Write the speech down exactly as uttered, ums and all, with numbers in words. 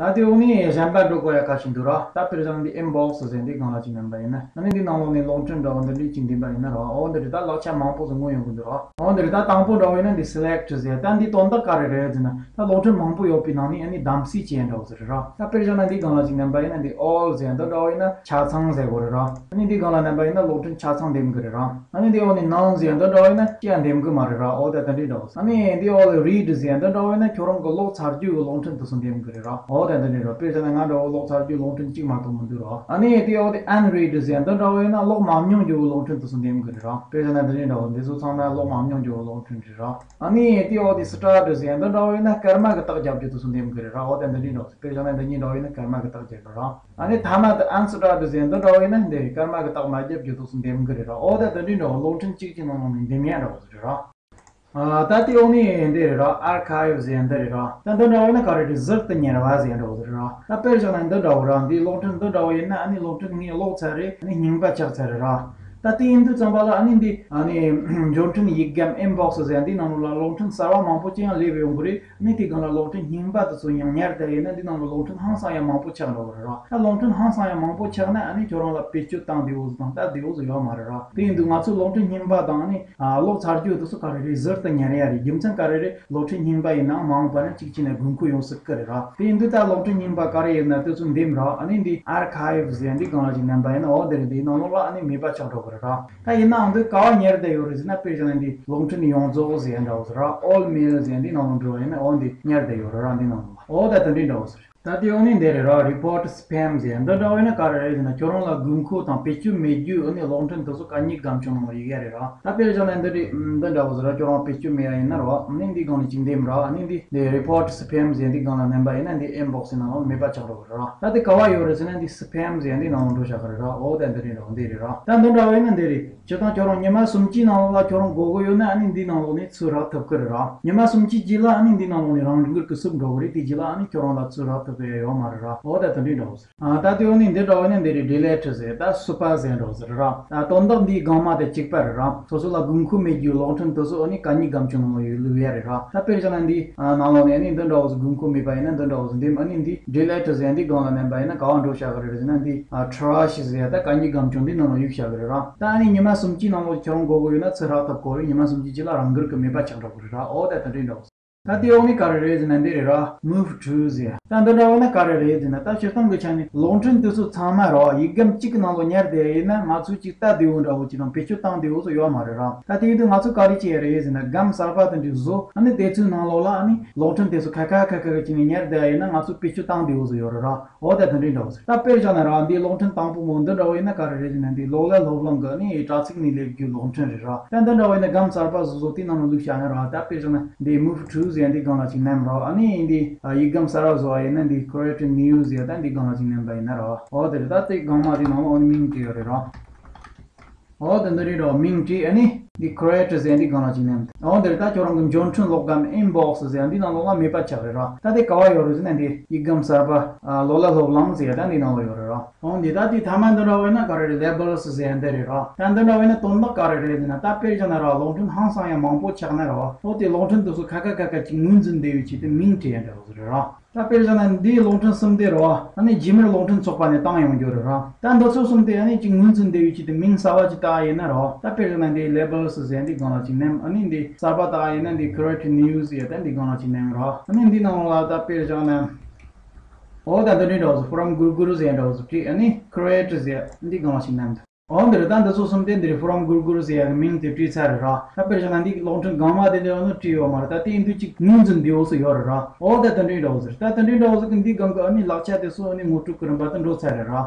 ད་དེ་འོག་ནས་གཞན་པ་འགྲོ་དགོས་ཡ་ཁ་ཤས་འདུག་ར། ད་དཔེར་བཞག་ན་འདི་ཨིན་བོག་སི་ཟེར་འདི་སྒང་ལ་ཅིག་མནན་པ་ཡིན་ན། ཨ་ནི་འདི་ནང་ལོགས་ནས་གློག་འཕྲིན་འདྲ་བོ་འདི་འདྲས་ཅིག་འདེམས་པ་ཡིན་ན་ར། འོ་འདི་འདྲས་ད་ལག་ཆ་མང་པོ་ཟིག་དངོས་ཡོང་གི་འདུག་ར། འོ་འདི་འདྲས་ད་དང་པོ་འདྲ་བོ་ཡིན་ན་འདི་སི་ལེག་ཊི་ཟེར། ད་འདི་དོན་དག་ག་རེ་རེད་ཟེར་ན། ད་གློག་འཕྲིན་མང་པོ་ཡོད་པའི་ནང་ནས་ཨ་ནི་གདམ་གསེས་བྱས་འདྲ་བོ་ཟིག་རེད་ར། ད་དཔེར་བཞག་ན་འདི་སྒང་ལ་ཅིག་མནན་པ་ཡིན་ན་འདི་ཨོལ་ཟེར་འདི་འདྲ་བོ་ཡིན་ན་ཆ་ཚང་ཟེར་དགོས་རེད་ར། ཨ་ནི་འདི་སྒང་ལ་མནན་པ་ཡིན་ན་གློག་འཕྲིན་ཆ་ཚང་འདེམས་གི་རེད་ར། ཨ་ནི་འདི་འོག་ནས་ནོན་ཟེར་འདི་འདྲ་བོ་ཡིན་ན་ཅི་ཡང་འདེམས་གི་མ་རེད་ར། འོ་ད་དེ་འདྲས་འདྲ་བོ། ཨ་ནི་འདི་འོག་ལ་རིཌ་ཟེར་འདི་འདྲ་བོ་ཡིན་ན་ཁྱོད་རང་གི་ཀློག་ཚར་རྒྱུ་གི་གློག་འཕྲིན་དེ་ཚོ་འདེམས་གི་རེད་ར། འོ་ད་དེ་འདྲས་འདྲ་བོ། དཔེར་བཞག་ན་ང་འདྲ་བོ་ཀློག་ཚར་རྒྱུ་གློག་འཕྲིན་གཅིག་མ་གཏོགས་མི་འདུག་ར། ཨ་ནི་དེ་འོག་དེ་ཨན་རིཌ་ཟེར་འདི་འདྲ་བོ་ཡིན་ན་ཀློག་མ་མྱོང་རྒྱུ་གི་གློག་འཕྲིན་དེ་ཚོ་འདེམས་གི་རེད་ར། དཔེར་བཞག་ན་འདི་འདྲས་འདྲ་བོ། འདི་ཚོ་ཚང་མ་ཀློག་མ་མྱོང་རྒྱུ་གི་གློག་འཕྲིན་རེད་ར། ཨ་ནི་དེ་འོག་དེ་སི་ཊར་ཌི་ཟེར་འདི་འདྲ་བོ་ཡིན་ན་སྐར་མ་གི་རྟགས་རྒྱབ་རྒྱུ་དེ་ཚོ་འདེམས་གི་རེད་ར། འོ་ད་འདི་འདྲས་འདྲ་བོ། དཔེར་བཞག་ན་འདི་གཉིས་འདྲ་བོ་ཡིན་ན་སྐར་མ་གི་རྟགས་རྒྱབ་རེད་ར། ཨ་ནི་མཐའ་མ་དེ་ཨན་སི་ཊར་ཌི་ཟེར་འདི་འདྲ་བོ་ཡིན་ན་འདི་སྐར་མ་གི་རྟགས་མ་རྒྱབ་རྒྱུ་དེ་ཚོ་འདེམས་གི་རེད་ར། འོ་ད་དེ་འདྲས་འདྲ་བོ། གློག་འཕྲིན་གཅིག་གི་ནང་ནས་འདེམས་ཡ་འདྲ་བོ་ཟིག་རེད་ར། ཨ། ད་དེ་འོག་ནས་འདི་རེད་ར། ཨར་ཁའིབ་ཟེར་འདི་རེད་ར། ད་འདི་འདྲ་བོ་ཡིན་ན་ག་རེ་རེད། ཟུར་དུ་ཉར་བ་ཟེར་འདྲ་བོ་ཟིག་རེད་ར། ད་དཔེར་བཞག་ན་འདི་འདྲ་བོ་ར། འདི་གློག་འཕྲིན་འདི་འདྲ་བོ་ཡིན་ན་ཨ་ནི་གློག་འཕྲིན་ངས་ཀློག་ཚར་རེད། ཨ་ནི་རྙིང་པ་ཆགས་ཚར་རེད་ར། ད་དེ་ཡིན་དུས་ཙམ་པ་ལ་ཨ་ནི་འདི་ཨ་ནི་འབྱོར་འཕྲིན་ཡིག་སྒམ་ཨིན་བོག་སི་ཟེར་འདི་ནང་ལ་གློག་འཕྲིན་གསར་བ་མང་པོ་ཅི་ཡང་སླེབས་ཡོང་གི་རེད། ཨ་ནི་དེ་སྒང་ལ་གློག་འཕྲིན་རྙིང་པ་དེ་ཚོ་ཡང་ཉར་བསྡད་ཡིན་ན་འདི་ནང་ལ་གློག་འཕྲིན་ཧང་སང་ཡང་མང་པོ་ཆགས་འགྲོ་གི་རེད་ར། ད་གློག་འཕྲིན་ཧང་སང་ཡང་མང་པོ་ཆགས་ན་ཨ་ནི་ཁྱོད་རང་ལ་བེད་སྤྱོད་བཏང་བདེ་བོ་ཟིག་དང་ལྟ་བདེ་བོ་ཟིག་ཡོད་མ་རེད་ར། དེ་ཡིན་དུས་ང་ཚོས་གློག་འཕྲིན་རྙིང་པ་དང་ཨ་ནི་ཨ། ཀློག་ཚར་རྒྱུ་དེ་ཚོ་ག་རེ་རེད། ཟུར་དུ་ཉར་ཡ་རེད། རྒྱུ་མཚན་ག་རེ་རེད། གློག་འཕྲིན་རྙིང་པ་ཡིན་ནའང་མ་འོངས་པ་ན་གཅིག་བྱས་ནས་དགོས་མཁོ་ཡོང་སྲིད་ཀྱི་རེད་ར། དེ་ཡིན་དུས་ད་གློག་འཕྲིན་རྙིང་པ་ག་རེ་ཡིན་ན་དེ་ཚོ་འདེམས་ར། ཨ་ནི་འདི་ཨར་ཁའིབ་ཟེར་འདི་སྒང་ལ་ཅིག་མནན་པ་ཡིན་ན། འོ་འདི་རེད། འདིའི་ནང་ལོགས་ལ་ཨ་ནི་མེད་པ་ཆགས་འགྲོ་གི་རེད་ར། ད་ཡིན་ནའང་འདི་ག་བ་ཉར་བསྡད་ཡོད་རེད་ཟེར་ན། དཔེར་བཞག་ན་འདི་གློག་འཕྲིན་ཡོངས་རྫོགས་ཟེར་འདྲ་བོ་ཟེར་ར། ཨོལ་མེལ་ཟེར་འདི་ནང་ལ་འགྲོ་བ་ཡིན་ན། འོ་འདི་ཉར་བསྡད་ཡོད་རེད་ར། འདི་ནང་ལོགས་ལ། འོ་ད་དེ་འདྲའི་འདྲ་བོ་ཟེར། ད་དེ་འོག་ནས་འདི་རེད་ར། རི་པོར་ཊི་སི་པེམ་ཟེར་འདི་འདྲ་བོ་ཡིན་ན་ག་རེ་རེད་ཟེར་ན། ཁྱོད་རང་ལ་དགོས་མཁོ་དང་བེད་སྤྱོད་མེད་རྒྱུ་ཨ་ནི་གློག་འཕྲིན་དེ་ཚོ་གད་སྙིགས་སྒམ་ཆུང་ནང་ལ་ཡིག་ཡ་རེད་ར། ད་དཔེར་བཞག་ན་འདི་རེད། འདི་འདྲ་བོ་ཟེར་ར། ཁྱོད་རང་བེད་སྤྱོད་མེད་ཡ་ཡིན་ན་ར། ཨ་ནི་འདི་སྒང་ནས་ཅིག་འདེམས་ར། ཨ་ནི་འདི་འདི་རི་པོར་ཊི་སི་པེམ་ཟེར་འདི་སྒང་ལ་མནན་པ་ཡིན་ན་འདི་ཨིན་བོག་སི་ནང་ལ་མེད་པ་ཆགས་འགྲོ་གི་རེད་ར། ད་དེ་ག་བ་ཡོད་རེད་ཟེར་ན་འདི་སི་པེམ་ཟེར་འདི་ནང་ལ་འགྲོ་བཞག་གི་རེད་ར། འོ་ད་འདི་རེད་ར། འདི་རེད་ར། ད་འདི་འདྲ་བོ་ཡིན་ན་འདི་རེད། སྤྱིར་བཏང་ཁྱོད་རང་ཉི་མ་སུམ་ཅུའི་ནང་ལོགས་ལ་ཁྱོད་རང་དགོས་དགོས་ཡོད་ན་ཨ་ནི་འདི་ནང་ལོགས་ནས་ཚུར་རག་ཐུབ་ཀྱི་རེད་ར། ཉི་མ་སུམ་ཅུའི་རྗེས་ལ་ཨ་ནི་འདི་ནང་ལོགས་ནས་རང་འགུལ་གྱིས་བསུབ་འགྲོ་གི་རེད། དེའི་རྗེས་ལ་ཨ་ནི་ཁྱོད་རང་ལ་ཚུར་རག་ཐུབ་ཀྱི་ཡོད་མ་རེད་ར། འོ་ད་དེ་འདྲའི་འདྲ་བོ་ཟེར། ཨ། ད་དེ་འོག་ནས་འདི་འདྲ་བོ་ཡིན་ན་འདི་རེད། ཌི་ལེ་ཊི་ཟེར། ད་སུ་པ་ཟེར་འདྲ་བོ་ཟེར་ར། ཨ། དོན་དག་འདིའི་སྒང་མ་དེ་གཅིག་པ་རེད་ར། སོ་སོ་ལ་དགོས་མཁོ་མེད་རྒྱུའི་གློག་འཕྲིན་དེ་ཚོ་ཨ་ནི་གད་སྙིགས་སྒམ་ཆུང་ནང་ལ་ཡོད་བླུག་ཡ་རེད་ར། ད་དཔེར་བཞག་ན་འདི་ནང་ལོགས་ནས་ཨ་ནི་འདི་འདྲ་བོ་ཟེར་དགོས་མཁོ་མེད་པ་ཡིན་ན་འདི་འདྲ་བོ་ཟེར་འདེམས། ཨ་ནི་འདི་ཌི་ལེ་ཊི་ཟེར་འདི་སྒང་ལ་མནན་པ་ཡིན་ན་ག་བ་འགྲོ་བཞག་གི་རེད་ཟེར་ན། འདི་ཨ་ཊྲེཤ་ཟེར་ད་གད་སྙིགས་སྒམ་ཆུང་འདི་ནང་ལ་གཡུག་བཞག་གི་རེད་ར། ད་ཨ་ནི་ཉི་མ་སུམ་ཅུའི་ནང་ལོགས་ཁྱོད་རང་དགོས་དགོས་ཡོད་ན་ཚུར་རག་ཐུབ་ཀྱི་རེད། ཉི་མ་སུམ་ཅུའི་རྗེས་ལ་རང་འགུལ་གྱིས་མེད་པ་ཆགས་འགྲོ་གི་རེད་ར། འོ་ད་དེ་འདྲའི་འདྲ་བོ་ཟེར། ད་དེའི་འོག་ནས་ག་རེ་རེད་ཟེར་ན་འདི་རེད་ར། མུབ་ཊུ་ཟེར། ད་འདི་འདྲ་བོ་ན་ག་རེ་རེད་ཟེར་ན། ད་སྤྱིར་བཏང་གི་ཆ་ནས་གློག་འཕྲིན་དེ་ཚོ་ཚང་མ་ར་ཡིག་སྒམ་གཅིག་གི་ནང་ལོགས་ཉར་བསྡད་ཡིན་ན་ང་ཚོས་ཅིག་ལྟ་བདེ་བོ་འདྲ་བོ་ཅིག་དང་བེད་སྤྱོད་བཏང་བདེ་བོ་ཚོ་ཡོད་མ་རེད་ར། ད་དེ་ཡིན་དུས་ང་ཚོས་ག་རེ་བྱེད་ཡ་རེད་ཟེར་ན། སྒམ་གསར་པ་དེ་འདྲ་བཟོ། ཨ་ནི་དེ་ཚོའི་ནང་ལོགས་ལ་ཨ་ནི་གློག་འཕྲིན་དེ་ཚོ་ཁ་ཁ་ཁ་ཁ་ཅིག་ནས་ཉར་བསྡད་ཡིན་ན་ང་ཚོས་བེད་སྤྱོད་བཏང་བདེ་བོ་ཚོ་ཡོད་རེད་ར། འོ་ད་དེ་འདྲའི་འདྲ་བོ་ཟེར། ད་དཔེར་བཞག་ན་ར་འདིའི་གློག་འཕྲིན་དང་པོ་མོ་འདི་འདྲ་བོ་ཡིན་ན་ག་རེ་རེད་ཟེར་ན། འདི་ལོ་ལ་སློབ་གླིང་གི་ནི་དྲ་ཚིགས་ནས་སླེབས་རྒྱུའི་གློག་འཕྲིན་རེད་ར། ད་འདི་འདྲ་བོ་ཡིན་ན་སྒམ་གསར་པ་བཟོ་བཟོ་དེའི་ནང་ལ་བླུགས་བཞག་ན་ར། ད་དཔེར་བཞག་ན་འདི་མུབ་ཊུ་ཟེར་འདི་སྒང་ལ་ཅིག་མནན་ར། ཨ་ནི་འདི་ཡིག་སྒམ་གསར་པ་བཟོ་བ་ཡིན་ན་འདི་ཁི་རི་ཨེ་ཊི་ནིའུ་ཟེར་ད་འདི་སྒང་ལ་ཅིག་མནན་པ་ཡིན་ན་ར། འོ་དེ་རེད། ད་དེ་སྒང་མ་དེའི་ནང་ལ་འོ་ནི་མིང་བྲིས་ཡོད་རེད་ར། འོ་དེ་འདི་རེད་ར། མིང་བྲིས། ཨ་ནི་འདི་ཁི་རི་ཨེ་ཊི་ཟེར་འདི་སྒང་ལ་ཅིག་མནན། འོ་དེ་རེད། ད་ཁྱོད་རང་གི་འབྱོར་འཕྲིན་ཀློག་སྒམ་ཨིན་བོག་སི་ཟེར་འདི་ནང་ལོགས་ལ་མེད་པ་ཆགས་རེད་ར། ད་དེ་ག་བ་ཡོད་རེད་ཟེར་ན་འདི་ཡིག་སྒམ་གསར་པ་ལོ་ལ་སློབ་གླིང་ཟེར་ད་འདི་ནང་ལ་ཡོད་རེད་ར། འོ་འདི་ད་དེ་མཐའ་མ་འདི་འདྲ་བོ་ཡིན་ན་ག་རེ་རེད། ལེ་བལ་སི་ཟེར་འདི་རེད་ར། ད་འདི་འདྲ་བོ་ཡིན་ན་དོན་དག་ག་རེ་རེད་ཟེར་ན། ད་དཔེར་བཞག་ན་ར་གློག་འཕྲིན་ཧང་སང་ཡང་མང་པོ་ཆགས་ན་ར། འོ་དེ་གློག་འཕྲིན་དེ་ཚོ་ཁ་ཁ་ཁ་ཁ་ཅིག་ངོས་འཛིན་བདེ་བའི་ཆེད་དུ་མིང་བྲིས་ཡ་འདྲ་བོ་ཟིག་རེད་ར། ད་དཔེར་བཞག་ན་འདིའི་གློག་འཕྲིན་གསུམ་དེ་ར་ཨ་ནི་རྗེས་མར་གློག་འཕྲིན་ཚོགས་པ་ནས་བཏང་ཡོང་རྒྱུ་རེད་ར། ད་འདི་ཚོ་གསུམ་དེ་ཨ་ནི་ཅིག་ངོས་འཛིན་བདེ་བའི་ཆེད་དུ་མིང་གསར་པ་ཅིག་བཏགས་ཡིན་ན་ར། ད་དཔེར་བཞག་ན་འདི་ལེ་བལ་སི་ཟེར་འདི་སྒང་ལ་ཅིག་མནན། ཨ་ནི་འདི་གསར་པ་བཏགས་ཡིན་ན་འདི་ཁི་རི་ཨེ་ཊི་ནིའུ་ཟེར་ད་འདི་སྒང་ལ་ཅིག་མནན་ར། ཨ་ནི་འདི་ནང་ལ་ད་དཔེར་བཞག་ན། འོ་ད་འདི་འདྲའི་འདྲ་བོ་ཟིག་ཕོ་རམ་གུར་གུར་ཟེར་འདྲ་བོ་ཟིག་བྲིས། ཨ་ནི་ཁི་རི་ཨེ་ཊི་ཟེར་འདི་སྒང་ལ་ཅིག་མནན། འོ་འདི་རེད། ད་འདི་ཚོ་གསུམ་དེ་འདི་རེད། ཕོ་རམ་གུར་གུར་ཟེར་ཡ་གི་མིང་དེ་བྲིས་ཚར་རེད་ར། ད་དཔེར་བཞག་ན་འདི་གློག་འཕྲིན་སྒང་མ་དེ་འདྲ་ཡོད་ནོ་བྲིས་ཡོད་མ་རེད། ད་དེ་ཡིན་དུས་ཅིག་ངོས་འཛིན་བདེ་བོ་ཟིག་ཡོད་རེད་ར། འོ་ད་དེ་འདྲའི་འདྲ་བོ་ཟིག་ད་དེ་འདྲའི་འདྲ་བོ་ཟིག་གི་འདི་སྒང་གི་ཨ་ནི་ལག་ཆ་དེ་ཚོ་ཨ་ནི་ངོ་སྤྲོད་ཀྱི་རིམ་པ་དེ་འགྲོ་ཚར་རེད་ར།